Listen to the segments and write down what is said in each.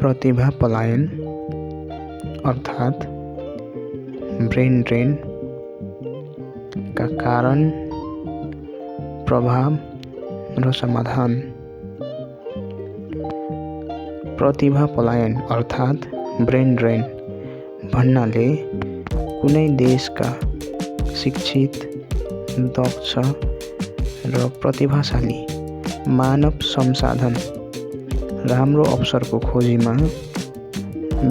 प्रतिभा पलायन अर्थात् brain drain का कारण, प्रभाव र समाधान। प्रतिभा पलायन अर्थात् ब्रेन ड्रेन भन्नाले कुनै देशका शिक्षित, दक्ष र प्रतिभाशाली मानव संसाधन राम्रो अवसरको खोजीमा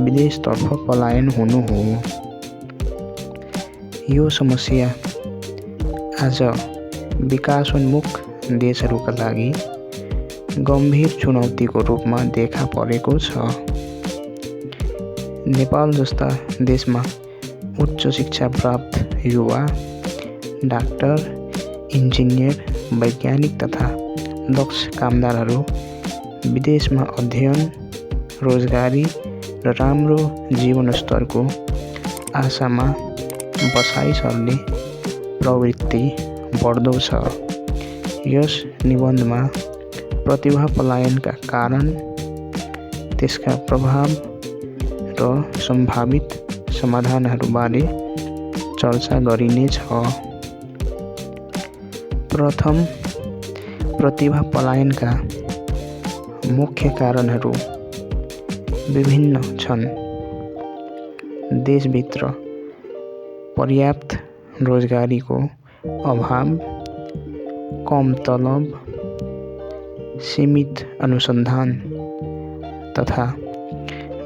विदेशतर्फ पलायन हुनु हो। यो समस्या आज विकासोन्मुख देशहरूका लागि गम्भीर चुनौतीको रूपमा देखा परेको छ। नेपाल जस्ता देशमा उच्च शिक्षा प्राप्त युवा डाक्टर, इन्जिनियर, वैज्ञानिक तथा दक्ष कामदारहरू विदेशमा अध्ययन, रोजगारी र राम्रो जीवनस्तरको आशामा बसाइ सर्ने प्रवृत्ति बढ्दो छ। यस निबन्धमा प्रतिभा पलायनका कारण, त्यसका प्रभाव र सम्भावित समाधानहरूबारे चर्चा गरिनेछ। प्रथम, प्रतिभा पलायनका मुख्य कारणहरू विभिन्न छन्। देशभित्र पर्याप्त रोजगारीको अभाव, कम तलब, सीमित अनुसन्धान तथा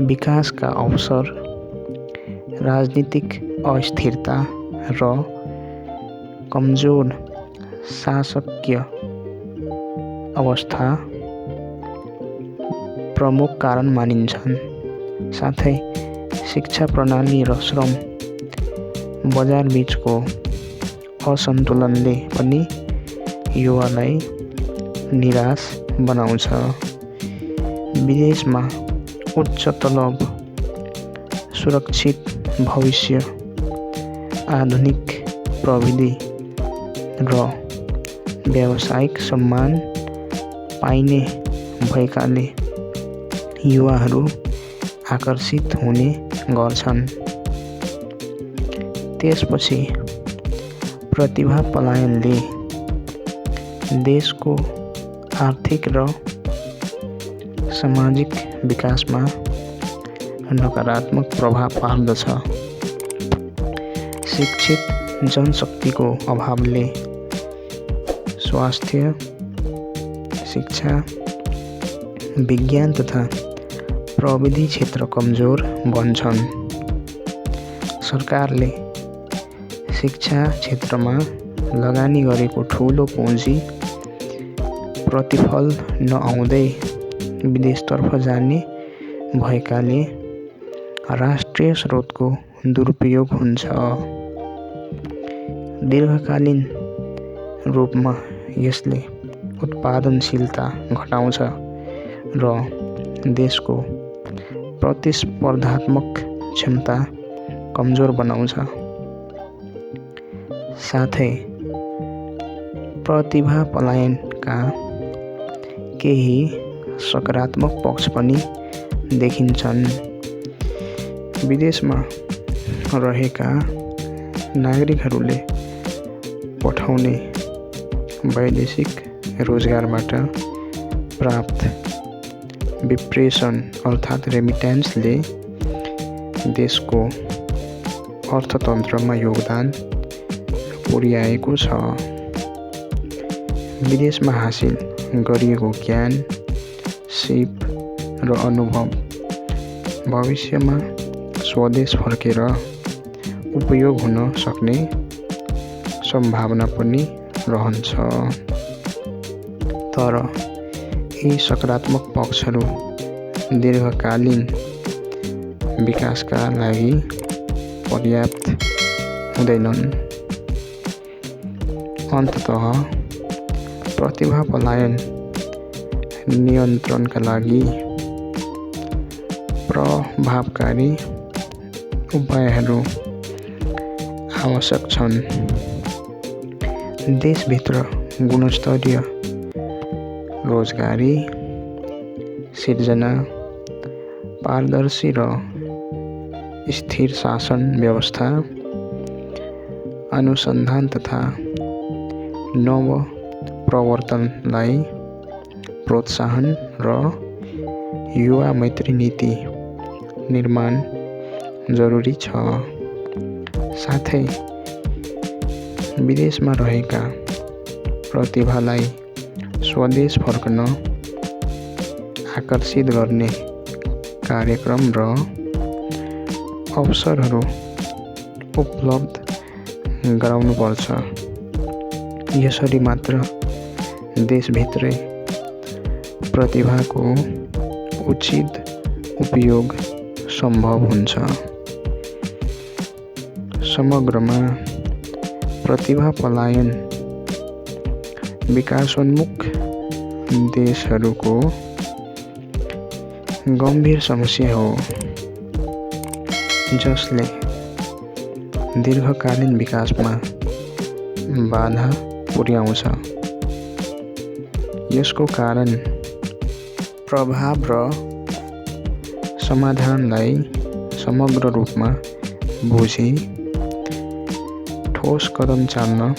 विकासका अवसर, राजनीतिक अस्थिरता र कमजोर शासकीय अवस्था प्रमुख कारण मानिन्छन्। साथै शिक्षा प्रणाली र श्रम बजारबीचको असन्तुलनले पनि युवालाई निराश बनाउँछ। विदेशमा उच्च तलब, सुरक्षित भविष्य, आधुनिक प्रविधि र व्यावसायिक सम्मान पाइने भएकाले युवाहरू आकर्षित हुने गर्छन्। त्यसपछि प्रतिभा पलायनले देशको आर्थिक र सामाजिक विकासमा नकारात्मक प्रभाव पार्दछ। शिक्षित जनशक्तिको अभावले स्वास्थ्य, शिक्षा, विज्ञान तथा प्रविधि क्षेत्र कमजोर बन्छन्। सरकारले शिक्षा क्षेत्रमा लगानी गरेको ठुलो पुँजी प्रतिफल नआउँदै विदेशतर्फ जाने भएकाले राष्ट्रिय स्रोतको दुरुपयोग हुन्छ। दीर्घकालीन रूपमा यसले उत्पादनशीलता घटाउँछ र देशको प्रतिस्पर्धात्मक क्षमता कमजोर बनाउँछ। साथै प्रतिभा पलायनका केही सकारात्मक पक्ष पनि देखिन्छन्। विदेशमा रहेका नागरिकहरूले पठाउने वैदेशिक रोजगारबाट प्राप्त विप्रेषण अर्थात् रेमिट्यान्सले देशको अर्थतन्त्रमा योगदान पुर्याएको छ। विदेशमा हासिल गरिएको ज्ञान, सिप र अनुभव भविष्यमा स्वदेश फर्केर उपयोग हुन सक्ने सम्भावना पनि रहन्छ। तर यी सकारात्मक पक्षहरू दीर्घकालीन विकासका लागि पर्याप्त हुँदैनन्। अन्ततः प्रतिभा पलायन नियन्त्रणका लागि प्रभावकारी उपायहरू आवश्यक छन्। देशभित्र गुणस्तरीय रोजगारी सिर्जना, पारदर्शी र स्थिर शासन व्यवस्था, अनुसन्धान तथा नव प्रवर्तनलाई प्रोत्साहन र युवा मैत्री नीति निर्माण जरुरी छ। साथै विदेशमा रहेका प्रतिभालाई स्वदेश फर्कन आकर्षित गर्ने कार्यक्रम र अवसरहरू उपलब्ध गराउनुपर्छ। यसरी मात्र देशभित्रै प्रतिभाको उचित उपयोग सम्भव हुन्छ। समग्रमा प्रतिभा पलायन विकासोन्मुख देशहरूको गम्भीर समस्या हो, जसले दीर्घकालीन विकासमा बाधा पुर्याउँछ। यसको कारण प्रभाव र समाधानलाई समग्र रूपमा बुझी ठोस कदम चाल्न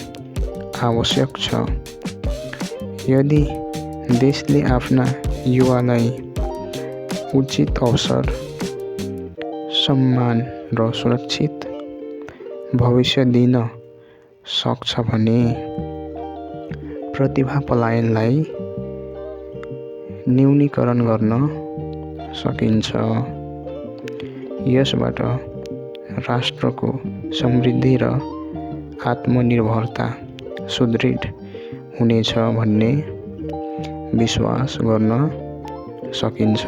आवश्यक छ। यदि देशले आफ्ना युवालाई उचित अवसर, सम्मान र सुरक्षित भविष्य दिन सक्छ भने प्रतिभा पलायनलाई न्यूनीकरण गर्न सकिन्छ। यसबाट राष्ट्रको समृद्धि र आत्मनिर्भरता सुदृढ हुनेछ भन्ने विश्वास गर्न सकिन्छ।